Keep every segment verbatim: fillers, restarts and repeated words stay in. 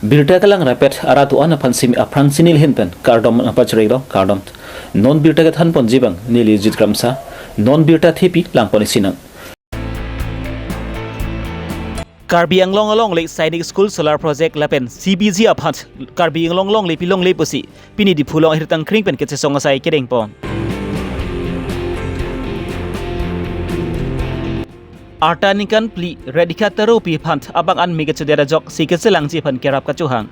Birta kelang rapet arat do-an aphan simi aphrang si neli ahin pen kardom nangpachirilo, kardom. Non birta kethan ponji abang neli Jit Kramsa, non birta thepi lang pon isi nang. Karbi Anglong alongle Sainik School Solar Project lapen C B G aphan Karbi Anglong longle pilongle pusi pini Diphu along ahirtang kring pen kachesong asai kedeng pon. Arta ningkan phli ra dikha tero pi aphan abang an me kachedet ajok si kachelangji aphan kerap kachohang.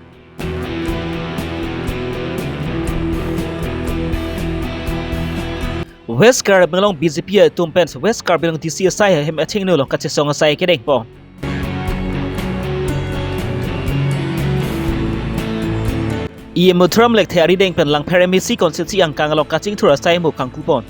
West Karbi Anglong B J P atum pen West Karbi Anglong D C asai ahem achingno along kachesong asai kedeng pon. E M Muthuram Lekthe arideng pen Langpher M A C constituency angkang along kachingthur asai mo kangku pon.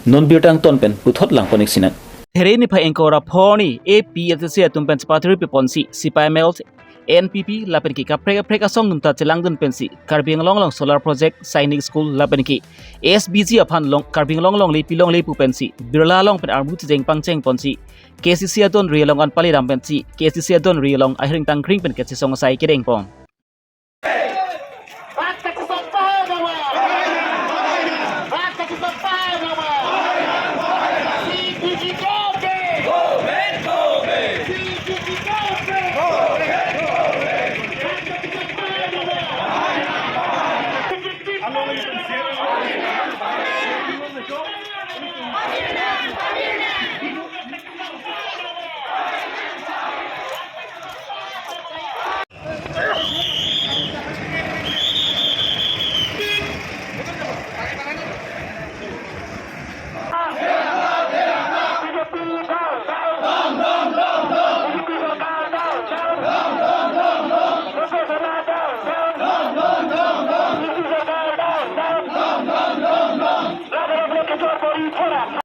Non birta angton pen puthot lang pon isi nang. There niphai ingkoi ra pho arni A P H L C atum pen chepatiri pi ponsi Sipai Melt, N P P lapen ke kaprek kaprek asong atum ta chelangdun pensi Karbi Anglong along Solar Project, Sainik School lapen ke S B G aphan long Karbi Anglong longle pilongle pu pensi Birla along pen armu chejeng pangcheng ponsi K C C adonri along an pali dam pensi K C C adonri along ahirtang kring pen kachesong asai kedeng pon.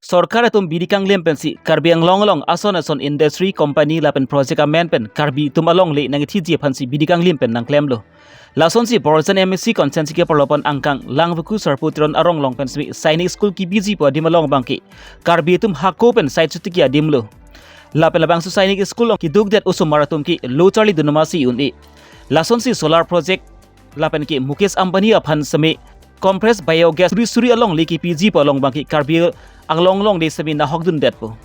Sorkar atum bidi kanglim pensi Karbi Anglong along ason ason industry, company lapen project amen pen Karbi atum alongle nangkethiji aphansi bidi kanglim pen nangklemlo. Lasonsi Borjan M A C constituency keparlo pon angkang Langvoku Sarpo Teron arong along pen simi Sainik School kebiji pu adim along abangke Karbi atum hako pen sai chotiki adim lo. Lapen labangso Sainik School along keduk det osomar atum ke lo charlidun ma si un-e. Lasonsi solar project lapen ke Mukesh Ambani aphan simi compressed biogas suri suri alongle kepiji pu along abangke Karbi Anglong alongle simi nahokdun detpo.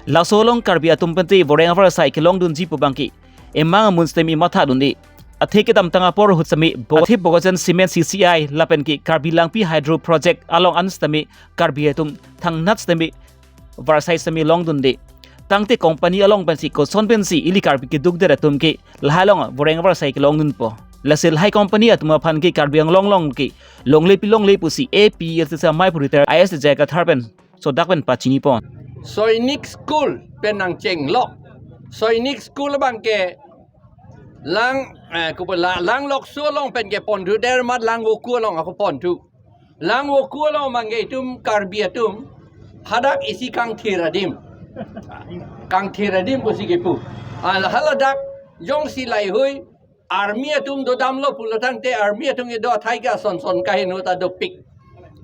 Laso along Karbi atum pente voreng avarsai kelongdunji pu abangke emang amun sitame mathadun-e. Athe kedamtang apor ahut simi bo-, athe Bokajan Cement C C I lapen ke Karbi Langpi Hydro Project along an sitame Karbi atum thangnat sitame varsai sitame longdunde. Tangte company along pensi koson pensi ili Karbi keduk det atum ke lahai along voreng avarsai kelongdunpo. Lasi lahai company atum aphan ke Karbi Anglong along ke longle pilongle pusi A P H L C amei pu retired I A S J I Kathar pen sodak pen pachini pon. Sainik School pen nangchenglok. Sainik School abangke Lang, eh, kupo la, Langlokso along pen keponthu, dermat Langvoku along ako ponthu. Langvoku along abangke itum Karbi atum hadak isi kangthir adim. Kangthir adim pusi kipu. Ah, haladak jongsi lahai army atum dodamlo pulo tangte army atum kedo athai ke ason son kaheno ta dopik.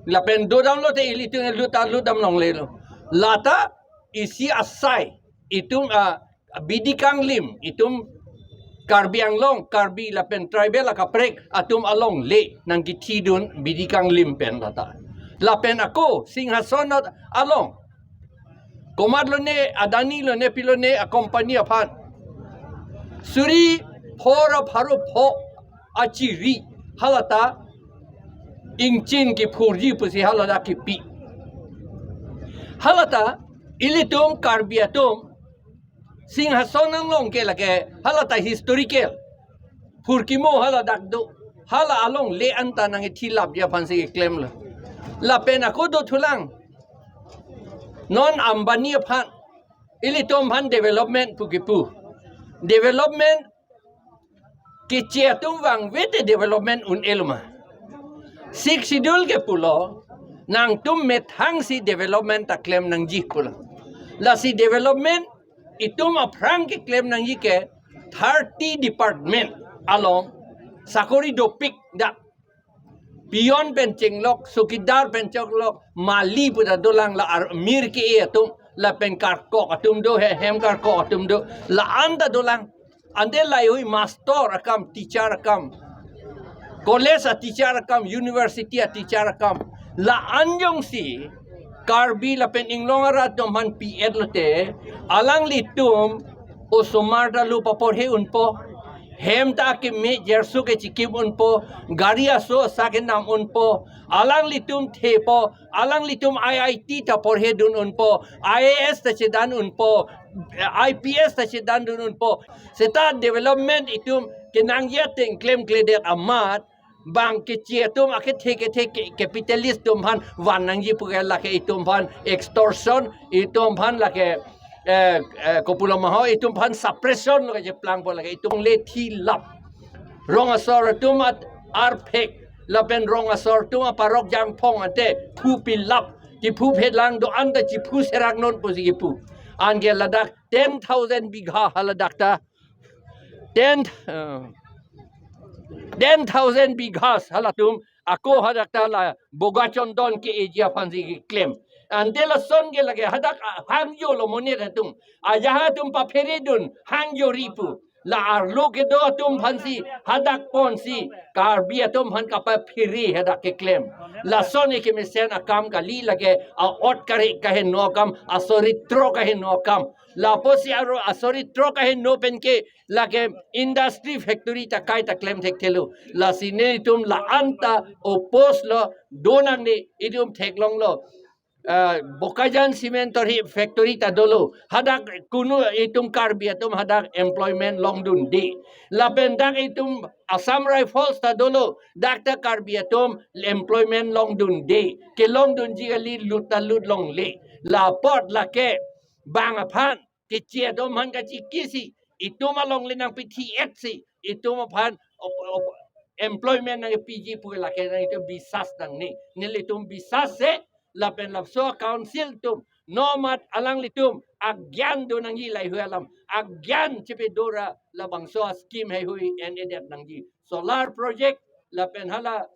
Lapen dodamlote ilitum lut ta lutdam longlelo. Lata isi asai itum, ah, bidi kanglim itum Karbi Anglong, Karbi lapen tribal akaprek atum alongle nangkethidun bidi kanglim pen lata. Lapen ako Singhason along komat lone, Adani lone, pilone a company aphan suri pho ra pharo pho achiri halata ingchin kephurji pusi halata kepi. Halata ilitum Karbi atum Singhason along ke lake halata historical phurkimo haladak do, hala alongle anta nangkethilapji aphansi keklemlo. Lapen ako dothulang non Ambani aphan, ilitum aphan development pu kipu. Development keche atum vangvete development un-elo ma. Sixth Schedule ke pulo, nangtum methangsi development ta klem nangji pulo. Lasi development itum aphrang keklem nangji ke thirty department along sakori dopik dak. Peon pen chenglok, chowkidar pen chenglok, mali pu ta dolang, la ar-, mir ke-e atum, lapen karkok atum do, he-, hem karkok atum do, la-an ta dolang. Ante laheihui master akam, teacher akam, college a teacher akam, university a teacher akam, la-an jongsi Karbi lapen inglong arat atum aphan pi-et lote, alanglitum osomar ta lo paporhe unpo, hem ta akeme jerso kechikim unpo, gari aso asa kenam unpo, alanglitum thepo, alanglitum I I T ta porhedun unpo, I A S ta chedan unpo, I P S ta chedan dun unpo. Seta development itum kenangji ateng klemkledet amat, bang keche atum akethe kethe ke-, capitalist atum aphan van nangji pu ke lake itum aphan extortion, itum aphan lake, eh, eh, kopulo ma ho, itum aphan suppression lo kecheplangpo, lake itum le thilap. Rong asor atum at arphek, lapen rong asor atum aparok jangphong ante phu pilap, kiphu phelang do-an ta chiphu serak non pusi kiphu. Anke ladak ten thousand bigha haladak ta, ten, uh, ten thousand bighas halatum ako hadak ta la Bogachondon ke-eji aphansi keklem. Ante lason ke lake hadak, ah, hangjo lo monit atum. Ajahak atum papheredun hangjo ri pu. La arlo kedo atum aphansi hadak ponsi Karbi atum aphan kapaphere hadak keklem. Lason ke mesen akam kali, lake a-ot kare kaheno akam, asoritro kaheno akam. Lapusi aro asoritro kaheno pen ke lake industry factory ta kaita klem thekthelo. Lasi nelitum la-an ta oppose lo, do nangne, itum theklonglo. Ah, Bokajan Cement tori factory ta dolo. Hadak kunu itum Karbi atum hadak employment longdunde. Lapen dak itum Assam Rifles ta dolo. Dak ta Karbi atum employment longdunde. Kelongdunji kali, lut ta lut longle. Lapot lake bang aphan keche atum aphan kachikisi, itum alongle nangpithi-etsi, itum aphan op-, op-, employment nangpiji pu lake nang itum bisas nangne. Nelitum bisas se, lapen labangso council atum, nomat alanglitum agyan do nangji laheihui alam, agyan chepedo ra labangso scheme heihui en-edet nangji. Solar project, lapen hala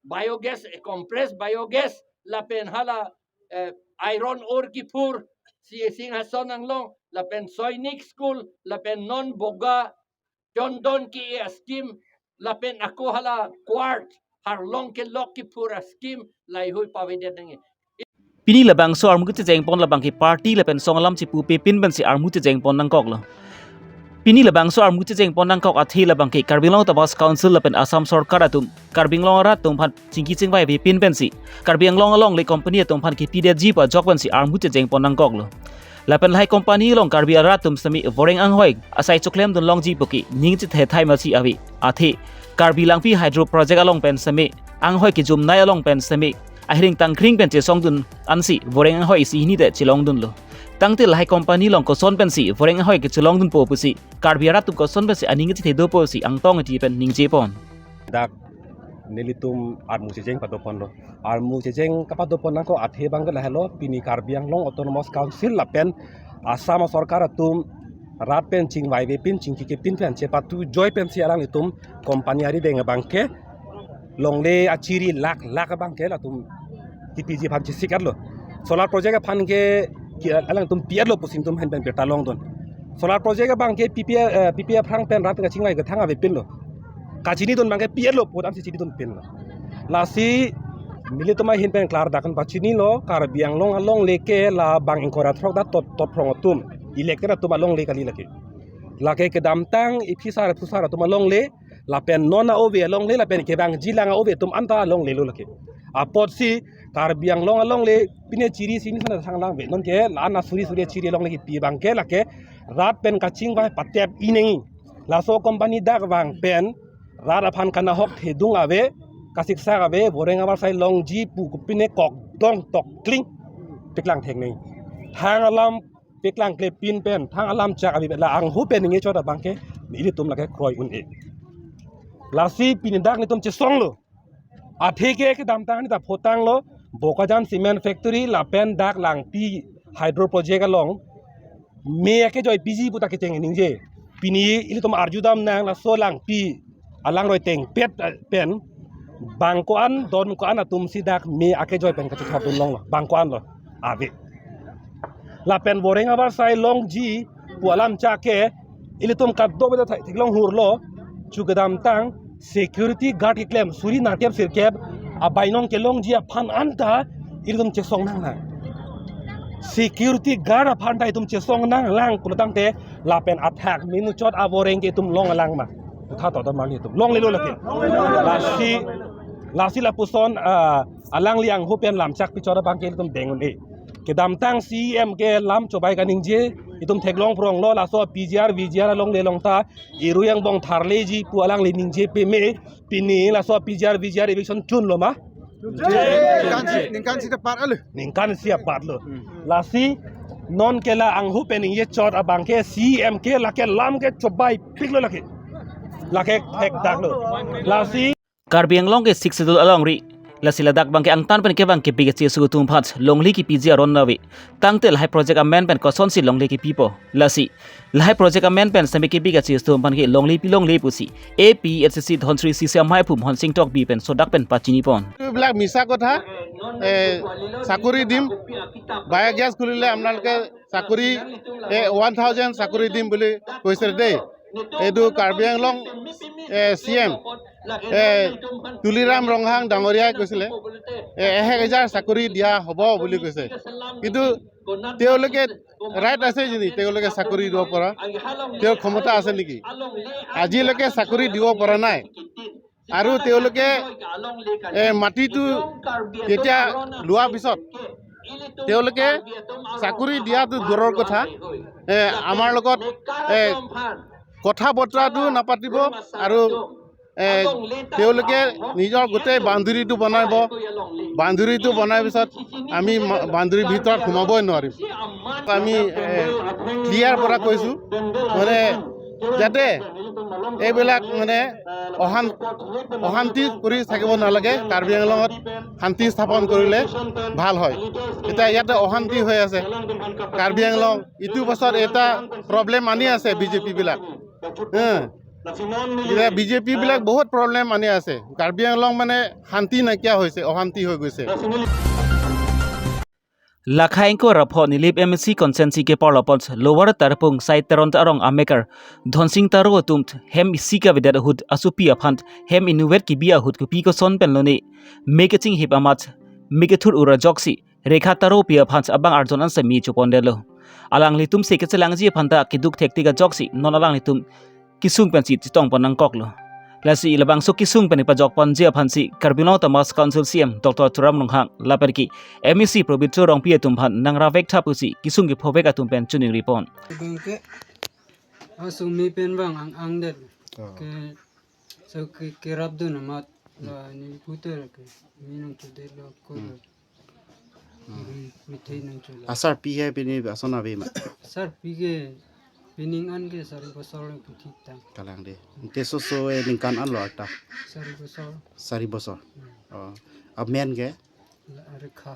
biogas, eh, compressed biogas, lapen hala, eh, iron ore kiphur, si Singhason anglong, lapen Sainik School, lapen non Bogachondon ke-e scheme, lapen ako hala quartz, harlong kelok kiphur scheme, laheihui pavedet nangji. Pini labangso armu kechechengpon labang ke party lapen song alam chipupe pin pensi armu chechengpon nangkoklo. Pini labangso armu chechengpon nangkok athe labang ke Karbi Anglong Autonomous Council lapen Assam Sorkar atum Karbi Anglong arat atum aphan chingki chingvaive pin pensi Karbi Anglong alongle company atum aphan kipidetji pu ajok pensi armu chechengpon nangkoklo. Lapen lahei company along Karbi arat atum sitame voreng anghoi asai choklemdun longji pu ke ning chethe thai masi ave. Athe Karbi Langpi Hydro Project along pen sitame, anghoi kejumnei along pen sitame, ahiring tangkring pen chesongdun ansi voreng anghoi isi hini te chelongdunlo. Tangte lahei company along koson pensi voreng anghoi kechelongdunpo pusi Karbi arat atum koson pensi aning chethe dopo pusi Angtong Engti pen ningjepon. Dak nelitum armu checheng padoponlo. Armu checheng kapadopon nangkok athe abang ke lahelo, pini Karbi Anglong Autonomous Council lapen Assam Sorkar atum rat pen chingvaive pin, chingki kepin pen chepatu joi pensi alanglitum company arideng abang ke longle achiri lakh lakh abang ke latum T P G aphan chesik-etlo. Solar project aphan ke ki alangtum pi-etlo pusi nelitum ahin pen birta longdun. Solar project abang ke P P A, eh, P P A aphrang pen rat kachingvai kethang ave pinlo. Kachinidun abang ke pi-etlo pu damsi chinidun pinlo. Lasi nelitum ahin pen klardak an pachinilo, Karbi Anglong alongle ke labang ingkoi ra throk dak tot, tot phrong atum, elected atum alongle kali lake. Lake kedamtang iphitsar iphusar atum alongle, lapen non a-ove alongle, lapen kevangjilang a-ove atum anta alonglelo lake. Apotsi Karbi Anglong alongle pine chiri si nisan thang langve, non ke la-an asuri suri chiri alongle kipi abang ke lake rat pen kachingvai patep ineng. Laso company dak vang pen rat aphan kanahok thedung ave, kasiksak ave, voreng avarsai longji pu kopine kok dong tok kling paklang thek neng. Thang alam paklang klepin pen, thang alam chak ave la anghu pen ningje chot abang ke nelitum lake kroi un-e. Lasi pini dak nelitum chesonglo. Athe ke kedamtang neta photanglo, Bokajan Cement Factory lapen dak Langpi Hydro Project along me akejoi piji pu ta kecheng ningje. Pini ilitum arjudam nang laso Langpi alangroi tengpet, eh, pen bang ko-an, don ko-an atumsi dak me akejoi pen kachethordun longlo, bang ko-anlo ave. Lapen voreng avarsai longji pu alam chak ke ilitum kadokave ta theklong hurlo, chu kedamtang security guard keklem suri nerkep sirkep abainong kelongji aphan anta ilitum chesong nangnang. Security guard aphan ta itum chesong nanglang pulo tangte lapen athak minuchot aboreng ke itum longlang ma? Kotha to ta mali itum longlelo lake. Lasi, lasi lapuson, ah, alangli angho pen lamchak pichot abang ke itum deng un-e. Kedamtang C E M ke lam chobai kaningje, itum theklong pronglo, laso P G R, V G R alongle along ta irui angbong tharleji pu alangli ningje peme, pini laso P G R, V G R eviction chunlo ma? Ningkan si, ningkan si tepat alo. Ningkan si apatlo. Hmm. Lasi non ke la angho pen ningje chot abang ke C E M ke lake lam ke chobaipiklo lake. Lake thekdaklo. Lasi Karbi Anglong ke Sixth Schedule alongri. Lasi ladak abang ke angtan pen kevang kebi kachesu atum aphan longle kepiji aron ave. Tangte lahai project amen pen kosonsi longle kepipo? Lasi lahai project amen pen semi kebi kachesu atum aphan ke longle pi longle pusi A P H C C Dhansiri C C amei aphu Mohon Sing Tokbi pen sodak pen pachinipon. এইবিলাক মিছা কথা। এ, চাকৰি দিম, বায়'গেছ খুলিলে আপোনালোকে চাকৰি, এ, one thousand চাকৰি দিম বুলি কৈছে দেই। এইটো কাৰ্বি আংলং, এ, চি এম, এ, তুলিৰাম ৰংহাং ডাঙৰীয়াই কৈছিলে, এ, এহেজাৰ চাকৰি দিয়া হ'ব বুলি কৈছে। কিন্তু তেওঁলোকে ৰাইট আছে যদি তেওঁলোকে চাকৰি দিব পৰা, তেওঁৰ ক্ষমতা আছে নেকি? আজিলৈকে চাকৰি দিব পৰা নাই। আৰু তেওঁলোকে, এ, মাটিটো যেতিয়া লোৱাৰ পিছত তেওঁলোকে চাকৰি দিয়াটো দূৰৰ কথা, এ, আমাৰ লগত, এ, কথা বতৰাটো নাপাতিব আৰু, এ, তেওঁলোকে নিজৰ গোটেই বাউণ্ডেৰীটো বনাব। বাউণ্ডেৰীটো বনাৰ পিছত আমি মা-, বাউণ্ডেৰীৰ ভিতৰত সোমাবই নোৱাৰিম। আমি, এ, ক্লিয়াৰ পৰা কৈছোঁ, মানে, যাতে এইবিলাক, মানে, অশান-, অশান্তি কৰি থাকিব নালাগে। কাৰ্বি আংলঙত শান্তি স্থাপন কৰিলে ভাল হয়। এতিয়া ইয়াতে অশান্তি হৈ আছে। কাৰ্বি আংলং ইটো বছৰ এটা প্ৰব্লেম আনি আছে বি জে পি বিলাক। হা। এতিয়া বি জে পি বিলাক বহুত প্ৰব্লেম আনি আছে। কাৰ্বি আংলং মানে শান্তি নাইকিয়া হৈছে, অশান্তি হৈ গৈছে। Lakhai ingkoi ra pho Nilip M A C constituency keparlo apot Lower Tarapung Sai Teron arong amekar Dhonsing Taro atum hem isi kavedet ahut asopi aphan hem inutvet kebi ahut kopi koson pen lone me kachinghip amat me kethur ura ajoksi Rekha Taro pi aphan abang arjon an semi chopondetlo. Alanglitum si kachelangji aphan ta keduk thektik ajoksi non alanglitum kesung pensi chetongpon nangkoklo. Lasi labangso kesung pen pajokponji aphansi Karbi Anglong Autonomous Council C E M Doctor Tuliram Ronghang lapen ke M A C Pobitro Rongpi atum aphan nang ravek tha pusi kesung kephovek atum pen chiningripon. Bangke asung mi pen bang ang ang det. Oh. Ke so ke kerap dun amat la ni puter ke mi nangchudetlo ko. Hmm. Hmm. Mithe nangchula. Asarpi he pini ason ave ma? Asarpi ke pining an ke sari bosor ke thik tang. Kalang de. Te so so e ningkan an lo arta? Sari bosor. Sari bosor. Hmm. Oh. Amen ke? La Rekha.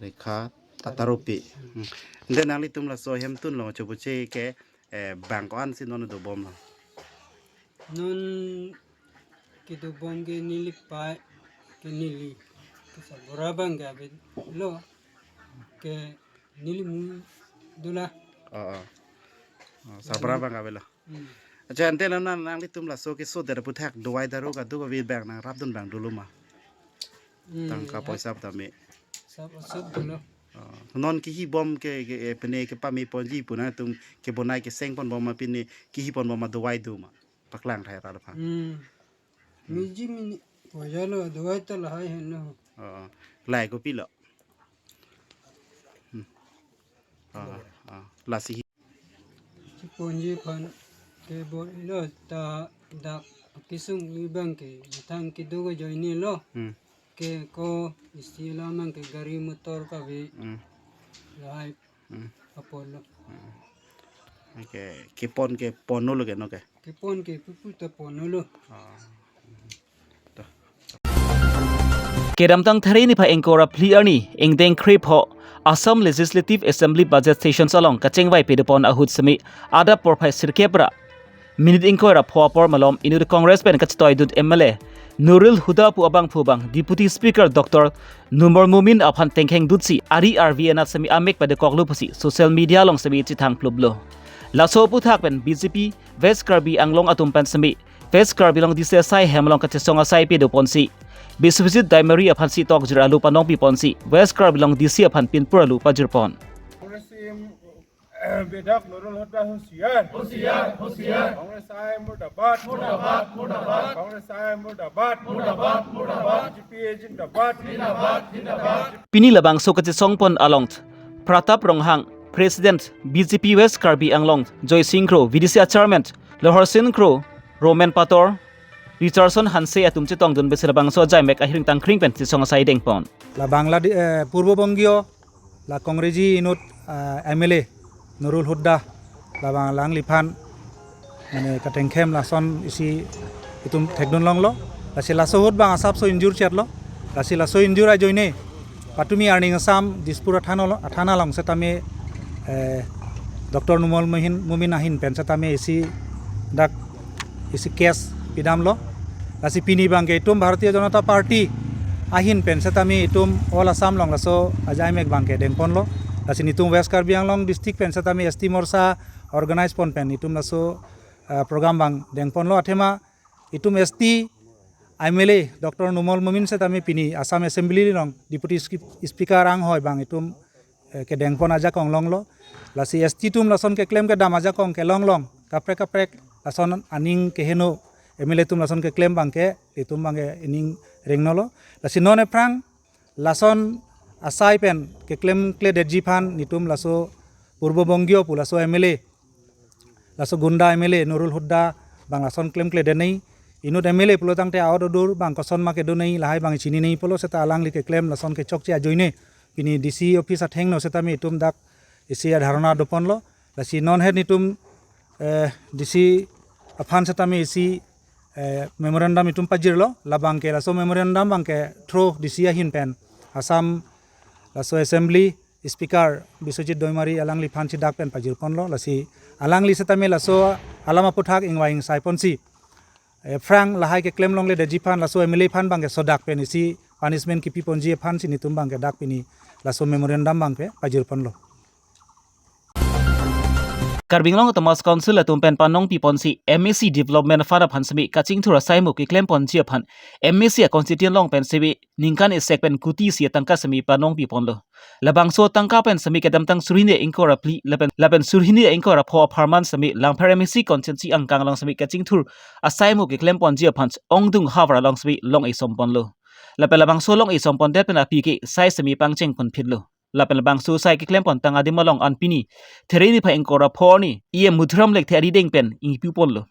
Rekha Taro pi. Hmm. Hmm. Ante nanglitum laso hem tunlo chobuche ke, eh, bang ko-an si non dobomlo? Non kedobom ke neli pai, ke neli, ke sabra bang ke avelo, ke neli mu dola. Oh, oh. Oh, sabra bang avelo. Hmm. Acha, ante nang, nang, nanglitum laso kesodet aputhak dawai daru kadokave bang nangrapdun bang dolo ma? Hmm, tangka ya. Poisa tame. Sab asap dolo. Oh, non kehibom ke, ke, eh, pine kepameponji pu nangtum kebonai kesengponbom ma pine kehiponbom ma dawai do ma? Paklang thai ra laphan. Hmm. Hmm. Miji mini poisa lo dawai ta lahai henlo. Oh, oh. Lahai kopilo? Hmm. Oh, oh. Lasi hi- Cheponji aphan ke bo ilo ta dak kesung abang ke mathang kedo ajoine lo. Hmm. Ke ko isi alam abang ke gari motor kave. Hmm. Lahai. Hmm. Apotlo. Hmm. Ke kepon ke ponlo ke no ke? Kepon ke pupu ta ponlo. Ah. Kedamtang Thari niphai ingkoi ra phli arni ingdeng kre pho Assam Legislative Assembly Budget Sessions along kachingvai pedopon ahut semi adap porphai sirkep ra minute ingkoi ra pho apor malom inut Congress pen kachetoidut M L A Nurul Huda pu abangphu abang Deputy Speaker Doctor Nur Momin aphan tengkheng dutsi ari arvi anat semi amek padekoklo pusi social media along semi chethang pluplo. Laso aphuthak pen B J P West Karbi Anglong atum pen semi West Karbi Anglong D C asai hem along kachesong asai pado ponsi Biswajit Daimary aphansi tokjir alu panong pi ponsi West Karbi Anglong D C aphan pinpur alu pajir pon. Congress team, eh, Bedak Nurul Huda Hosiar. Hosiar, Hosiar. Congress I murdabad. Murdabad, murdabad. Congress I murdabad. Murdabad, murdabad. B J P zindabad. Zindabad, zindabad. Pini labangso kachesong pon along Pratap Ronghang, President B J P West Karbi Anglong, Joysing Kro, V D C a Chairman Lohorsen Kro, Roman Pator, Richardson Hanse atum chetongdun besi labangso ajaimek ahiring tangkring pen chesong asai dengpon. La Bangladesh, eh, Purbo Bangio, la Congress inut, eh, M L A Nurul Huda, labang alangliphan mane katengkem lason isi itum thekdun longlo. Lasi laso ahut bang asapso injure chetlo. Lasi laso injure ajoine patumi arni asam Dispur athana lo, athana along setame, eh, Doctor Numal Mumin, Mumin ahin pen setame isi dak isi case pidamlo. Lasi pini bangke itum Bharatiya Janata Party ahin pen setame itum All Assam along laso ajaimek bangke dengponlo. Lasi nitum West Karbi Anglong district pen setame S T Morcha organize pon pen itum laso, eh, program bang dengponlo. Athema itum S T M L A Doctor Numal Mumin setame pini Assam Assembly along Deputy Spe-, Speaker anghoi bang itum, eh, kedengpon ajakong longlo. Lasi S T atum lason keklem kedam ajakong kelong long. Kaprek kaprek lason aning keheno M L A atum lason keklem bangke, itum bangke ining rengnolo. Lasi non aphrang lason asai pen keklemkledetji aphan nitum laso Purbo Bangio pu laso M L A, laso gunda M L A Nurul Huda bang lason klemkledet nei. Inut M L A pulo tangte aot adur bang koson ma kedo nei, lahai bang chini nei pulo seta alangli keklem lason kechokche ajoine pini D C office athengno setame itum dak isi adharna doponlo. Lasi non het nitum, eh, D C aphan setame isi, eh, memorandum itum pajirlo. Labangke laso memorandum bangke through D C ahin pen Assam laso Assembly Speaker Biswajit Daimary alangliphan si dak pen pajirponlo. Lasi alangli setame laso alam aphuthak ingvai ingsai ponsi, eh, aphrang lahai keklem longledetji aphan laso M L A aphan bangke sodak pen isi punishment kipi ponji aphansi nitum bangke dak pini laso memorandum bangke pajirponlo. Karbi Anglong Autonomous Council atum pen panong pi ponsi M A C Development Fund aphan semi kachingthur asaimuk keklem ponji aphan M A C a constituent along pen semi ningkan isek pen kuti isi atangka semi panong pi ponlo. Labangso atangka pen semi kedamtang suri hini ingkoi ra phli lapen, lapen suri hini ingkoi ra pho apharman semi Langpher M A C constituency angkang along semi kachingthur asaimuk keklem ponji aphan ongdung havar along semi long isom ponlo. Lapen labangso long isom pondet pen aphi ke sai semi pangcheng pon phitlo. Lapen labangso sai keklem pontang adim along an pini There niphai ingkoi ra pho arni E M Madhuram Lekthe arideng pen ingpu ponlo.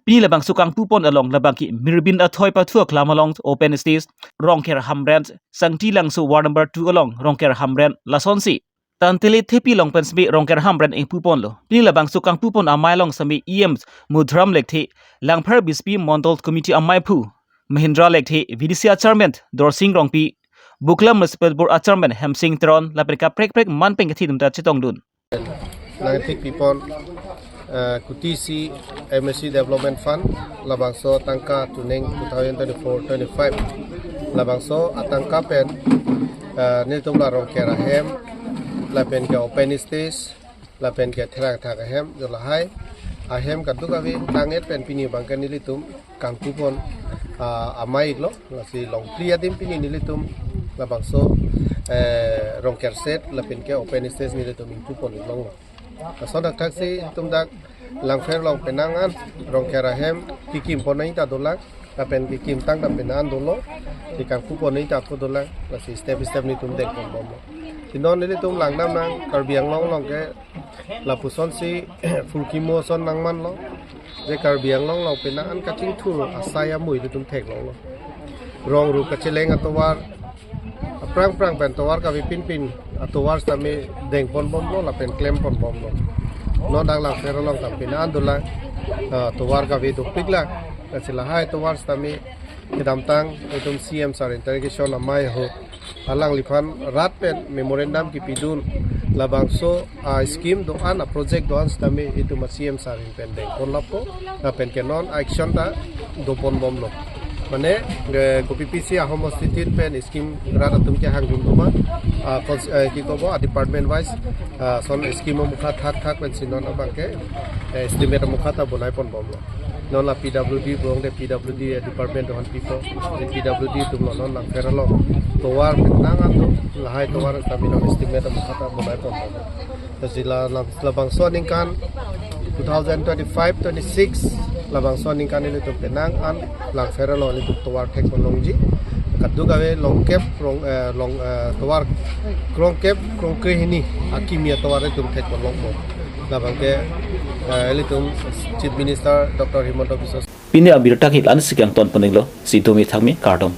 Pini labangso kangpu pon along labangke Mirbin Athoi pathu aklam along open stage, Rongker Hamren, Sangti Langso ward number two along Rongker Hamren, lasonsi Tantele Thepi along pen semi Rongker Hamren ingpu ponlo. Pini labangso kangpu pon amei along semi E M Madhuram Lekthe, Langpher Bispi Mondol Committee ameiphu Mahindra Lekthe, V D C a Chairman Dorsing Rongpi, Bukla Municipal Board a Chairman Hemsing Teron, lapen kaprek kaprek man pen kethi atum ta chetongdun. Nangthik pi pon, eh, kuti isi M A C Development Fund, labangso atangka tuning two thousand twenty-four twenty-five. Labangso atangka pen, eh, nelitum la Rongker ahem, lapen ke open stage, lapen ke therangthak ahem, jo lahai ahem kadokave tang-et pen pini bangke nelitum kangpu pon, ah, amei iklo. Lasi longphli adim pini nelitum labangso, eh, Rongker set lapen ke open stage nelitum ingpu pon iklonglo. Lason thakthaksi itum dak Langpher along penang an Rongker ahem kekim pon nangji ta dolang, lapen kekim tang ta penang an dolo, kekangpu pon nangji ta ako dolang. Lasi step step nelitum dengpon bomlo. Si non nelitum langdam nang Karbi Anglong along ke lapusonsi phurkimo ason nangmanlo. Je Karbi Anglong along penang an kachingthur asai amui nelitum theklonglo. Rong ru kacheleng atovar, aphrang phrang pen tovar kavepinpin atovar sitame dengpon bomlo lapen klempon bomlo. Non dak Langpher along ta penang an dolang, ah, tovar kave dopiklang. Lasi lahai tovar sitame kedamtang itum C M sir interrogation amei ahut alangliphan rat pen memorandum kipidun, labangso a-scheme do-an, a-project do-an sitame itum a-C M sir ahin pen dengpon lapo, lapen ke non action ta dopon bomlo. Mane, eh, kopipisi ahom ostitit pen scheme rat atum kehang jum doma, ah, cons-, eh, ki kobo, ah, department wise, ah, son scheme amukha thak thak pensi non abangke, eh, estimate amukha ta bonai pon bomlo. Non la P W D bong de P W D, eh, department dohan pipo, de P W D atumlo non Langpher along tovar penang an do, lahai tovar kami non estimate amukha ta bonai pon bomlo. Lasi la, la, labangso aningkan two thousand twenty-five twenty-six, labangso aningkan ilitum penang an Langpher along ilitum tovar thek pon longji. Kadokave longkep, rong, eh, long, eh, tovar krongkep krongkre hini akimi atovar ilitum thek pon longpo. Labangke, eh, ilitum Chief Minister Doctor Himanta Biswa Pini abirta ke la-ansi kangton pon-iklo, si dumi thakmi, kardom.